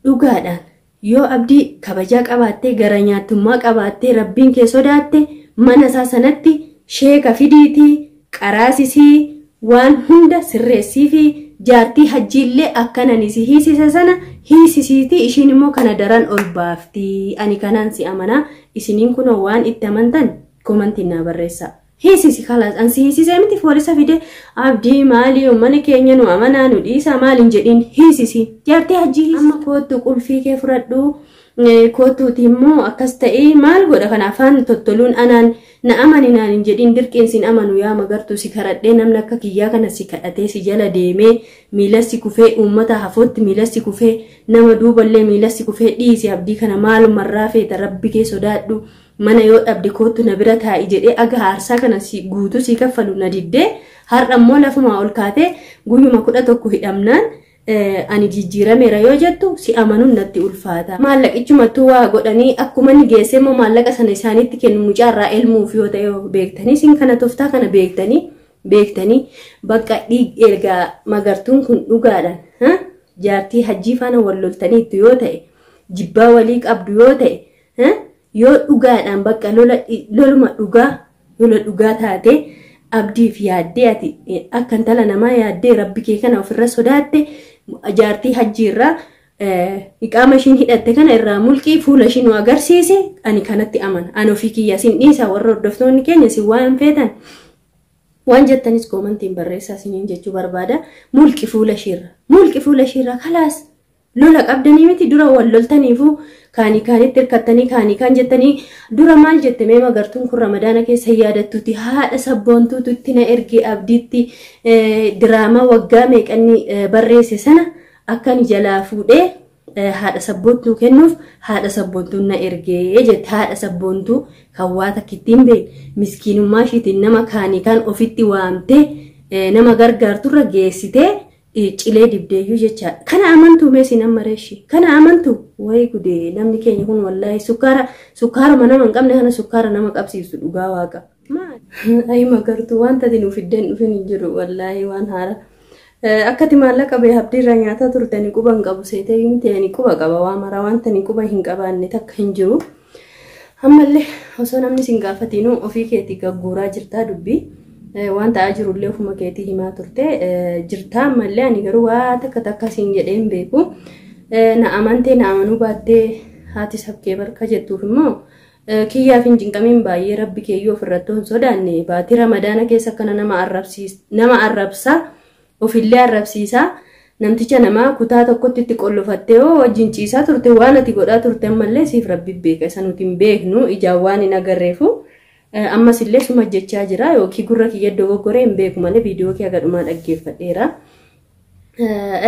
Dhugaadhaan yoo Abdii kabajaa qabaattee, gara nyaattummaa qabaattee, Rabbiin kee sodaatte, mana isaa sanatti sheeka fidiitii qaraasisii, waan hunda sirreessii fi jaartii hajjiillee akkanan si hiisise sana hiisisiitii, ishiin immoo kana daran ol baaftii. Ani kanaan si amanaa. Isiniin kunoo waan itti amantan komantiin naa barreessaa. Hiisisi, kalaas, an si hiisisee miti. Poolisa fide Abdii maali, uummanni keenya nu amanaa nu dhiisaa maaliin jedhiin. Hiisisi jaartii hajjii. Amma koottu qulfii kee fudhadhu, koottuuti immoo akkas ta'ee maal godha? Kana afaan tottoluun anaan na amani naan hin jedhiin, dirqiin sin amanu. Yaa Magartuu, si kadhadhee, namni akka kiyyaa kana si kadhatee si jala deemee miilassi kufee, uummata hafootti miilassi kufee, nama duuballee miilassi kufee, dhiisi Abdii kana, maalumarraa feeta? Rabbi kee sodaadhu, mana yoo dhabde koottu na bira taa'i jedhee aga aarsaa kana si guutuu si kaffalu na diddee, har'a immoo lafumaa ol kaatee guyyuma 11 hidhamnaan ani jijjiirameera yoo jettu si amanuun natti ulfaata. Maallaqichumattuu waa godhanii akkuma inni geessee immoo maallaqa sana isaanitti kennu mucaarraa elmuuf yoo ta'e beektanii, isin kana tooftaa kana beektanii bakka ergaa. Magartuun kun dhugaadhaan jaartii hajjii faana wal loltaniittu yoo ta'e, jibbaa walii qabdu yoo ta'e, yoo dhugaadhaan bakka loluma dhugaa, lola dhugaa taate, Abdiif yaaddee, ati akka intala namaa yaaddee, Rabbi kee kana ofirra sodaatte, jaartii hajjiirraa iqaama ishiin hidhatte kana irraa mulqii, fuula ishii nu agarsiise. Ani kanatti amana. Ani ofii kiyya sin dhiisa. Warra hordoftoonni keenya si waan feetan waan jettanis koomantiin barreessaa isiniin jechuu barbaada. Mulqi fuula ishiirra, mulqi fuula ishiirra, kalaas. Lola qabdanii miti, dura wal loltaniifu kaanii kaanitti hirkattanii kaanii kaan jettanii. Dura maal jette mee Magartuun kun? Ramadaana keessa yaadattuuti, haadha sabboontuutu itti na ergee, Abdiitti diraamaa waggaa meeqanni barreesse sana akka ani jalaa fuudhee haadha sabboontuu kennuuf haadha sabboontuun na ergee jette. Haadha sabboontuu kan waa takkittiin beekne, miskiinummaa ishiitiin nama kaanii kaan ofitti waamtee nama gargaarturra geessitee cilee dibdeeyyuu jechaadha. Kana amantuu mee isin amma reeshi? Kana amantuu? Wayi gudee, namni keenya kun wallaahi sukkaara, sukkaaruma nama hin qabne kana sukkaara nama qabsiisu, dhugaa waaqa. Maal? Ayi Magartuu, wanta ati nuuf iddeen dhufin hin jiru wallaahi, waan haara. Akkati maallaqa bee Abdiirraa nyaataa turte ani quba hin qabu seetee yumti. Ani quba qaba waa mara, wanta ani quba hin qabaanne takka hin jiru. Ammallee osoo namni sin gaafatiinuu ofii keetii gagguuraa jirtaa dubbii. Waan ta'aa jirullee ofuma keetii himaa turte jirtaa. Ammallee ani garuu waa takka takka siin jedhee hin beeku. Na amantee na amanuu baattee haati sabkee barka jettuuf immoo kiyyaaf hin cinqamiin baay'ee. Rabbi keeyyoo ofirratti hin sodaanne, baatii Ramadaana keessa akkana nama arrabsiis, nama arrabsaa, ofillee arrabsiisaa, namticha namaa kutaa tokkotti itti qollofattee hoo wajjin ciisaa turte, waan ati godhaa turte ammallee siif Rabbi beeka. Isa nuti hin beeknu, ijaan waan hin agarreefu. Ammas illee suma jechaa jira yookiin gurra kiyya dogoggoree hin beeku malee viidiyoo kee haga dhumaa dhaggeeffadheera.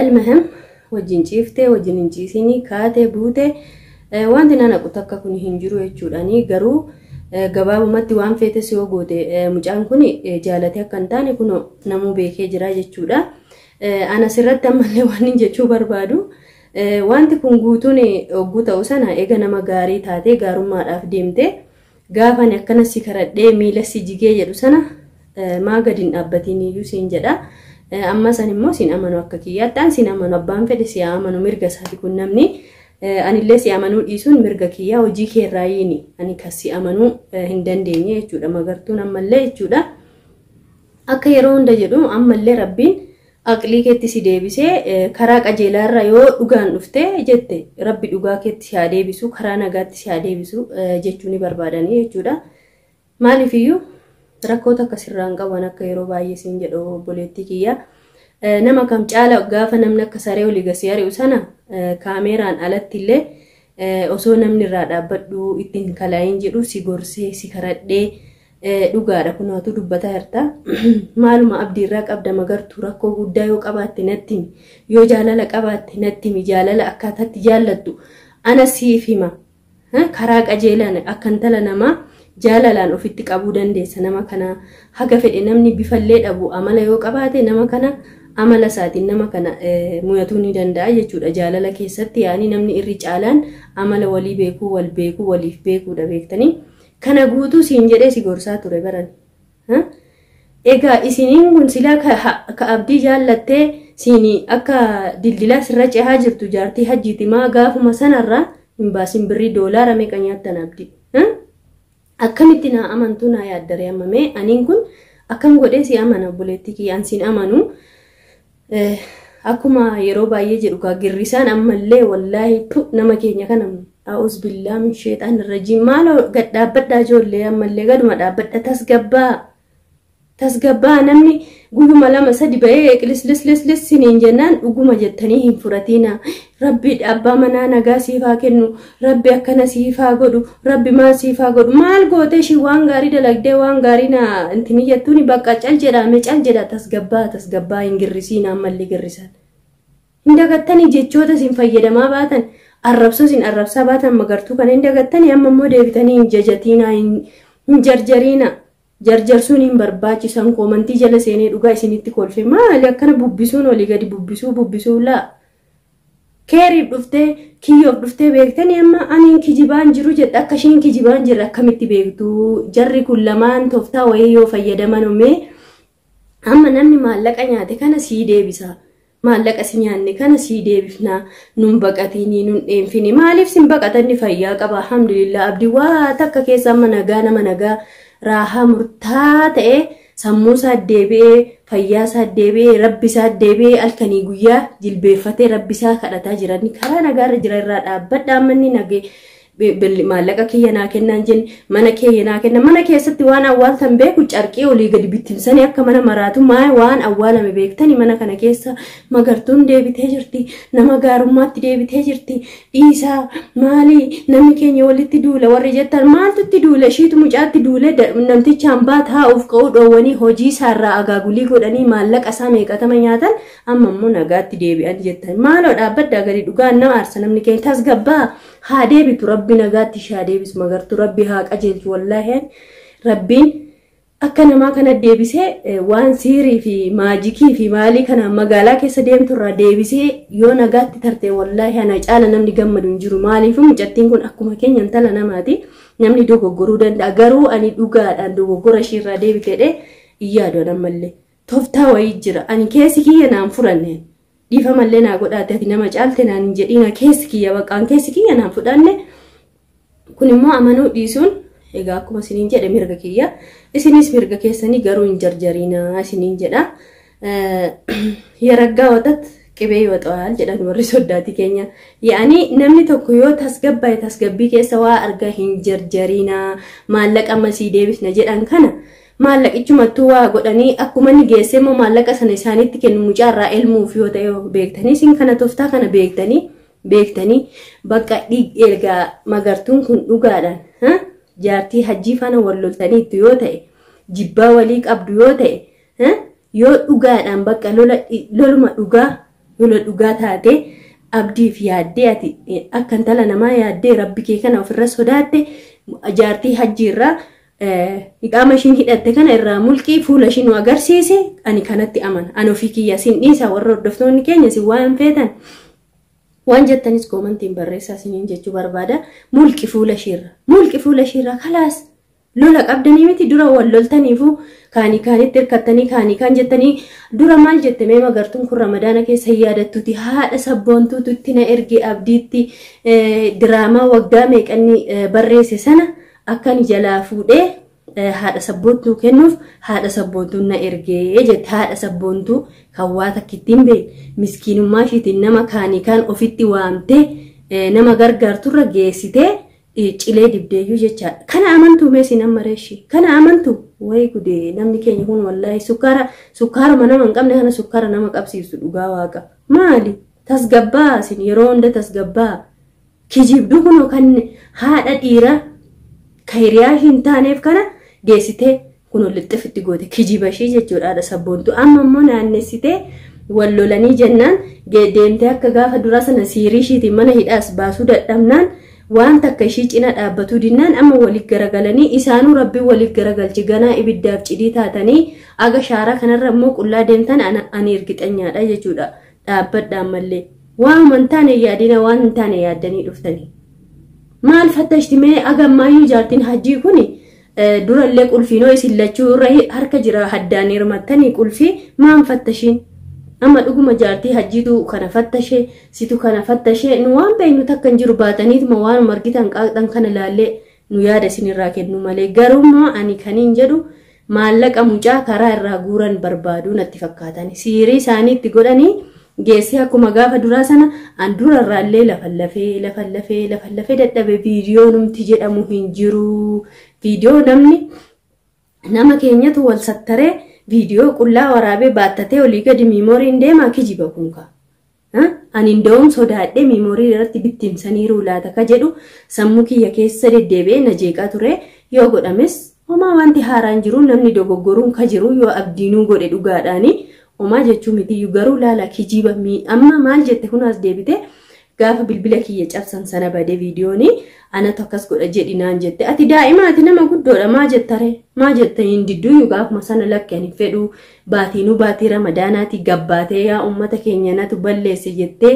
Elmahem wajjin ciiftee wajjin hin ciisinii, kaatee buute, wanti na naqu takka kun hin jiru jechuudhaani. Garuu gabaabumatti waan feetes yoo goote mucaan kun jaalatee akka hin taane kun namuu beekee jira jechuudha. Ana sirratti ammallee waan hin jechuu barbaadu, wanti kun guutuun hogguu ta'u sana eega nama gaarii taatee gaarummaadhaaf deemte, gaafa ani akkana si karadhee miila si jigee jedhu sana maa gadi hin dhaabbatiin iyyuu siin jedha. Amma san immoo siin amanu akka kiyyaatti, an siin amanu. Abbaan fedhe si amanu mirga isaati kun namni. Anillee si amanuu dhiisuun mirga kiyyaa, hojii keerraayiini ani kan si amanuu hin dandeenye jechuudha. Magartuun ammallee jechuudha. Akka yeroo hunda jedhu ammallee Rabbiin aqlii keetti si deebisee karaa qajeelaarra yoo dhugaan dhufte jette, Rabbi dhugaa keetti si haa deebisu, karaa nagaatti si haa deebisu jechuu ni barbaadanii jechuudha. Maaliifiyyuu rakkoota akkasirraa hin qaban, akka yeroo baay'ee siin jedhu obboleettii kiyya. Nama kam caala gaafa namni akka saree olii gasii ari'u sana kaameeraan alatti illee osoo namni irraa dhaabbadhu ittiin kalaayin jedhu si gorsee si karadhee, dhugaadha kunaatu dubbataa jirta. Maaluma Abdiirraa qabda Magartuu? Rakkoo guddaa yoo qabaatte natti himi. Yoo jaalala qabaatte natti himi. Jaalala akkaataatti jaallattu ana siif hima. Karaa qajeelaan akka intala namaa jaalalaan ofitti qabuu dandeessa nama kana. Haga fedhe namni bifallee dhabu amala yoo qabaate nama kana amala isaatiin nama kana mo'atuu ni danda'a jechuudha. Jaalala keessatti yaani namni irri caalaan amala walii beekuu, wal beekuu, waliif beekuudha beektanii. Kana guutuu siin jedhee si gorsaa ture baran. Egaa isiniin kun silaa ka Abdii jaallattee Siinii akka dildilaa sirra cehaa jirtu jaartii hajjiiti maa gaafuma sanarraa hin baasin birrii doolaara meeqa nyaattan abdi. Akkamitti naa amantuu naa yaaddaree ammamee aniin kun akkam godhee si amana obboleettii kiyyaan siin amanu. Akkuma yeroo baay'ee jedhu gaa girrisaan ammallee wallaahi nama keenya kana a'uuz billaa min sheexaan rajiim maaloo gad dhaabbadhaa ijoollee ammallee gaduma dhaabbadha tasgabbaa. Tasgabbaa namni guyyuma 2 3 ba'ee qilislislislis siniin jennaan dhuguma jettanii hin fudhatina. Rabbi abbaa manaa nagaa siif haa kennu, Rabbi akkana siif haa godhu, Rabbi maal siif haa godhu. Maal gootee ishii waan gaarii dalagdee waan gaarii na intini jettuuni bakka cal jedhame cal jedha tasgabbaa tasgabbaa hin girrisiin ammallee girrisan. Hin dagattanii jechoota isin fayyadamaa baatan arrabsoo isin arrabsaa baatan magartuu kana hin dagattanii amma immoo deebitanii hin jajatiina hin jarjariina. Jarjarsuun hin barbaachisan koomantii jala seenee dhugaa isinitti kolfe maali akkana bubbisuun olii gadi bubbisuu bubbisuu laa. Keeriif dhuftee kiyyoof dhuftee beektanii amma aniin kijibaan jiru jedha akka ishiin kijibaan jirre akkamitti beektu jarri kun lamaan tooftaa wayii yoo fayyadaman umee amma namni maallaqa nyaate kana sii deebisa. Maallaqa si nyaanne kana sii deebifnaa nun baqatinii nun dheenfini maaliif sin baqatanni fayyaa qaba alhamdulillah abdii waa takka keessa amma nagaa nama nagaa raahaa murtaa ta'e sammuu isaa deebi'ee fayyaa isaa deebi'ee rabbi isaa deebi'ee halkanii guyyaa jilbeeffatee rabbi isaa kadhataa jiran karaa nagaarra jira irraa dhaabbadha ammanni nagee maallaqa kiyya naa kennaan jenne mana kiyya naa kenna mana keessatti waan awwaaltan beeku carqii olii gadi bittimsanii akka mana maraatu maa waan awwaalame beektanii mana kana keessa magartuun deebitee jirti nama gaarummaatti deebitee jirti dhiisaa maali namni keenya walitti duula warri jettan maaltutti duula ishiitu mucaatti duule namticha hambaa taa'uuf ka'uu dhoowwanii hojii isaarraa agaagulii godhanii maallaqa isaa meeqatama nyaatan amma immoo nagaatti deebi'an jettan maaloo dhaabbaddaa gadi dhugaan nama aarsa namni keenya tasgabbaa haa deebitu rabbi nagaatti ishee haa deebisu magartuu rabbi haa qajeelchu wallaahi rabbiin akka namaa kana deebisee waan siirii fi maajikii fi maalii kana magaalaa keessa deemtu irraa deebisee yoo nagaatti tarte wallaahi ana caala namni gammadu hin jiru maaliif mucattiin kun akkuma keenya intala namaati namni dogoggoruu danda'a garuu ani dhugaadhaan dogoggora ishee irraa deebiteedhe iyyaadu ammallee tooftaa wayii jira ani keessi kiyya naan furanne. Dhiifamallee naa godhaate ati nama caalte naan hin jedhiina keessi kiyya baqaan keessi kiyya naan fudhanne kun immoo amanuu dhiisuun egaa akkuma isiniin jedhe mirga kiyya isinis mirga keessanii garuu hin jarjariina isiniin jedha. Yaraggaa watat qibee waxaal jedhan warri soddaatii keenya. Yaani namni tokko yoo tasgabbaa'e tasgabbii keessa waa argaa hin jarjariina maallaqa ammasii deebisna jedhan kana. Maallaqichumattuu waa godhanii akkuma inni geessee immoo maallaqa sana isaanitti kennu mucaarraa elmuuf yoo ta'e beektanii isin kana tooftaa kana beektanii bakka ergaa magartuun kun dhugaadhaan jaartii hajjii faana wal loltaniitu yoo ta'e jibbaa walii qabdu yoo ta'e yoo dhugaadhaan bakka loluma dhugaa lola dhugaa taate abdiif yaaddee ati akka intala namaa yaaddee rabbi kee kana ofirra sodaatte jaartii hajjiirraa qaama ishiin hidhatte kana irraa mulqii fuula ishii nu agarsiise ani kanatti amana ani ofii kiyya sin dhiisa warra hordoftoonni keenya sin waan feetan waan jettanis koomantiin barreessaa isiniin jechuu barbaada mulqi fuula ishiirra kalaas lola qabdanii miti dura wal loltaniifu kaanii kaanitti hirkattanii kaanii kaan jettanii dura maal jette mee magartuun kun ramadaana keessa hin yaadattuuti haadha sabboontuutu itti na erge abdiitti diraamaa waggaa meeqanni barreesse sana akkan jalaa fuudhee haadha sabboontuu kennuuf haadha sabboontuun na ergee jette haadha sabboontuu kan waa takkittiin bee miskiinummaa ishiitiin nama kaanii kaan ofitti waamtee nama gargaarturra geessitee cilee dibdeeyyuu jechaadha. Kana amantuu mee isin amma reeshi? Kana amantuu? Wayi gudee namni keenya kun wallaahi sukkaaruma nama hin qabne kana sukkaara nama qabsiiftu dhugaa waaqa. Maali? Tasgabbaa isin yeroo hunda tasgabbaa. Kijibduu kunoo kan haadha dhiiraa hiriyaa hin taaneef kana geessitee kunoo lixxifitti goote kijiba ishii jechuudha haadha sabboontuu. Amma immoo naannessitee wal lolanii jennaan deemtee akka gaafa duraa sana siirii ishiitiin mana hidhaas baasuu dadhabnaan waan takka ishii cina dhaabbatuu dinnaan amma waliif garagalanii isaanuu rabbiin waliif garagalchi ganaa ibiddaaf cidii taatanii aga shaaraa kanarra immoo qullaa deemtan ani ergixanyaadha jechuudha dhaabbadha ammallee waan hin taane yaadina waan hin taane yaaddanii dhuftanii. Maal fattashti mee aga ammayyuu jaartiin hajjii kuni durallee qulfiinoo isin lachuu irra harka jira haddaan hirmattanii qulfii maan fattashiin? Amma dhuguma jaartii hajjiitu kana fattashee, situ kana fattashee, nu waan beeknu takka hin jiru. Baataniituma waan argitan qaaqxan kana ilaallee nu yaada isinirraa kennu malee. Garuu ani kaniin jedhu, maallaqa mucaa karaa irraa guuran barbaadu natti fakkaatan. Siirii isaanii itti godhanii geessee akkuma gaafa duraa sana an durarraallee lafa lafee lafa lafee lafa lafee dadhabe. Viidiyoo numti jedhamu hin jiru. Viidiyoo namni nama keenyatu wal sattaree viidiyoo qullaa waraabee baattatee olii gadi miimooriin deemaa, kijiba kun ka. Ani nda'uun sodaadhee miimoorii irratti bittimsaniiru laata ka jedhu sammuu kiyya keessa deddeebi'ee na jeeqaa ture. Yoo godhames homaa wanti haaraan jiru, namni dogoggoruun ka jiru. Yoo abdiinuu godhe dhugaadhaani homaa jechuu mitiyyuu, garuu laala kijiba. Amma maal jette kun as deebite? Gaafa bilbila kiyya cabsan sana bade viidiyooni, anatu akkas godha jedhi naan jette. Ati daa'ima, ati nama guddoodha, maa jettare? Maa jette? Hin didduyyuu gaafuma sana, lakki ani fedhu, baatiinuu baatii ramadaanaati gabbaatee yaa ummata keenya natu balleesse jettee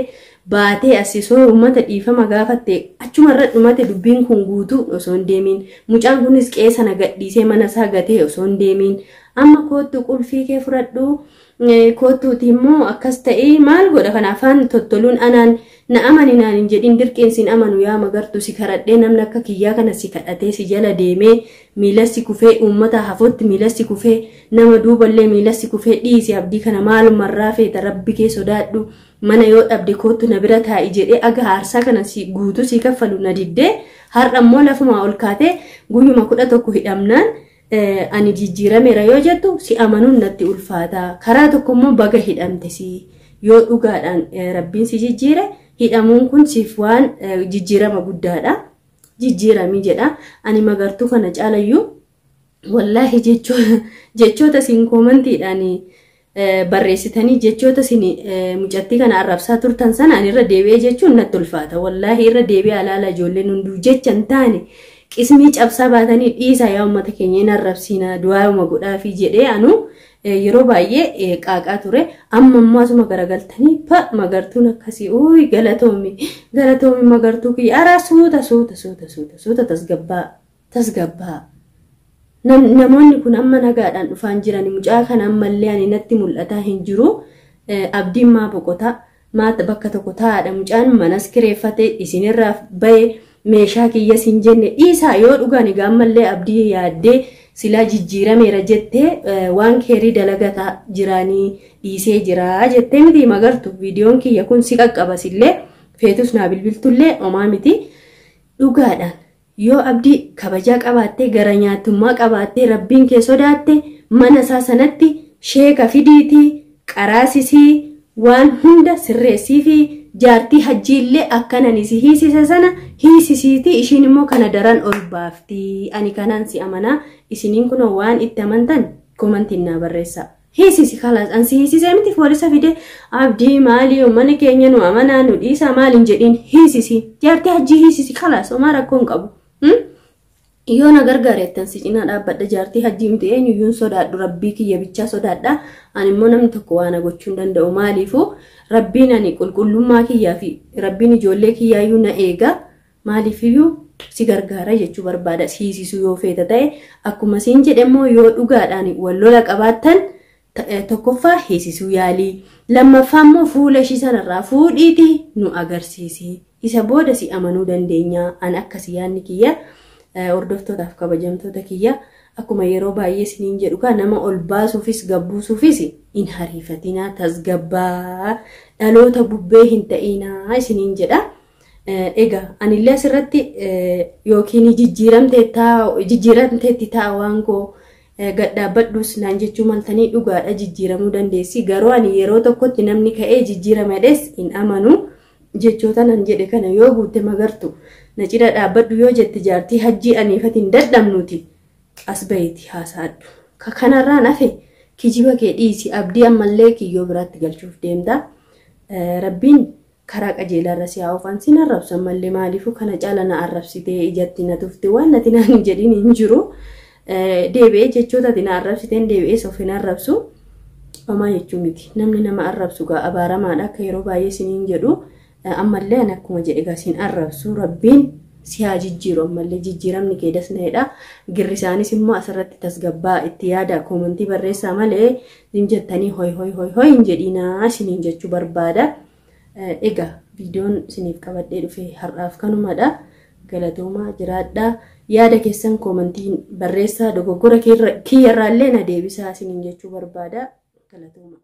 baatee asisoo ummata dhiifama gaafatte, achumarra dhumate dubbiin kun guutuu osoo hin deemin. Mucaan kunis qe'ee sana gadhiisee mana isaa gatee osoo hin deemin, amma koottu qulfii kee fudhadhu, koottuuti immoo akkas ta'ee maal godha? Kana afaan tottoluun anaan na amani naan hin jedhin, dirqiin sin amanu. Yaa Magartu, si kadhadhee, namni akka kiyyaa kana si kadhatee si jala deemee miilassi kufee, uummata hafotti miilassi kufee, nama duuballee miilassi kufee, dhiisi abdii kana, maalumarraa feeta, rabbi kee sodaadhu, mana yoo dhabde koottu na bira taa'i jedhee aga aarsaa kana si guutuu si kaffalu na diddee, har'a immoo lafumaa ol kaatee guyyuma 11 hidhamnaan ani jijjiirameera yoo jettu si amanuun natti ulfaata. Karaa tokko immoo baga hidhamte, si yoo dhugaadhaan rabbiin si jijjiire hidhamuun kun siif waan jijjiirama guddaadha. Jijjiiramii jedha. Ani Magartuu kana caalayyuu wallaahi jechoota isin koomantiidhaan barreessitanii, jechoota isin mucattii kana arrabsaa turtan sana ani irra deebi'ee jechuun natti ulfaata. Wallaahi irra deebi'ee alaala, ijoolleen hunduu jecha hin taane qismii cabsaa baatanii, dhiisaa yaa uummata keenya, hin arrabsiina, du'aayuma godhaafi jedhee anu yeroo baay'ee qaaqaa ture. Amma immoo asuma garagaltanii pa Magartuun akkasii, uuyi galatoomi, galatoomi Magartuu kiyya, araa suuta suuta suuta suuta suuta, tasgabbaa tasgabbaa. Namoonni kun amma nagaadhaan dhufaan jiran, mucaa kana ammallee ani natti mul'ataa hin jiru. Abdiin maa boqotaa, maa bakka tokko taa'aadha? Mucaan manas kireeffate, isinirraa bahe, meeshaa kiyyas hin jenne, dhiisaa. Yoo dhugaan egaa ammallee abdii yaaddee silaa jijjiirameera jettee waan keerii dalagataa jiraanii dhiisee jiraa jettee miti Magartu, viidiyoon kiyya kun si qaqqabasillee feetus naa bilbiltullee homaa miti. Dhugaadhaan yoo abdii kabajaa qabaattee, gara nyaatummaa qabaattee, rabbiin kee sodaatte, mana isaa sanatti sheeka fidiitii qaraasisii, waan hunda sirreessii fi jaartii hajjiillee akkanan si hiisise sana hiisisiitii, ishiin immoo kana daran ol baafti. Ani kanaan si amanaa. Isiniin kunoo waan itti amantan komantiin naa barreessaa. Hiisisi, kalaas, an si hiisisee miti poolisa fide abdii maalii, uummanni keenya nu amanaa nu dhiisaa maaliin jedhiin. Hiisisi, jaartii hajjii hiisisi, kalaas, homaa rakkoo hin qabu. Yoo na gargaarettan si cinaa dhaabbadha. Jaartii hajjii miti eenyuyyuun sodaadhu, rabbii kiyya bichaa sodaadha. Ani immoo namni tokko waan gochuu hin danda'u. Maaliifuu rabbiin ani qulqullummaa kiyyaa fi rabbiin ijoollee kiyyaayyuu na eega. Maaliifiyyuu si gargaara jechuu barbaada. Hiisisuu yoo feeta ta'e, akkuma siin jedhe immoo, yoo dhugaadhaan wal lola qabaattan, tokkoffaa hiisisuu yaalii, lammaffaa immoo fuula ishii sanarraa fuudhiitii nu agarsiisi, isa booda si amanuu dandeenya. An akkasi yaadni kiyya. Hordoftootaaf kabajamtoota kiyya, akkuma yeroo baay'ee isiniin jedhu kaa, nama ol baasuufis gabbuusuufis hin hariifatinaa, tasgabbaa, dhaloota bubbee hin ta'inaa isiniin jedha. Egaa anillee asirratti yookiin jijjiiramteetti ta'a waan koo gadhaabbadhus naan jechuu maltanii, dhugaadha, jijjiiramuu dandeessi. Garuu ani yeroo tokkotti namni ka'ee jijjiiramadhees hin amanu. Jechoota nan jedhe kana yoo guutte Magartu, na cina dhaabbadhu yoo jette, jaartii hajjii aniifatiin dadhabnuuti as baheeti haasa'adhu. Ka kanarraan hafe kijiba kee dhiisi abdii, ammallee kiyyoo biraatti galchuuf deemta. Rabbiin karaa qajeelaarra si haa oofan. Sin arrabsan mallee, maaliifuu kana caala na arrabsitee ijatti na tufte, waan nati naan hin jedhin hin jiru. Deebi'ee jechoota ati na arrabsiteen deebi'ee of hin arrabsu. Homaa jechuu miti. Namni nama arrabsu gaa abaaramaadha akka yeroo baay'ee isiniin jedhu. Ammallee ani akkuma jedhe gaa sin arrabsu, rabbiin si haa jijjiiru ammallee jijjiiramni kee dasneedha. Girri isaanis immoo asirratti tasgabbaa itti yaada koomantii barreessaa malee hin jettanii hoy hoy hoy hoy hin jedhinaa isiniin jechuu barbaada. Egaa viidiyoon isiniif qabadhee dhufe har'aaf kanumadha. Galatoomaa jiraadhaa. Yaada keessan koomantiin barreessaa dogoggora kiyyarraallee na deebisaa isiniin jechuu barbaada. Galatooma.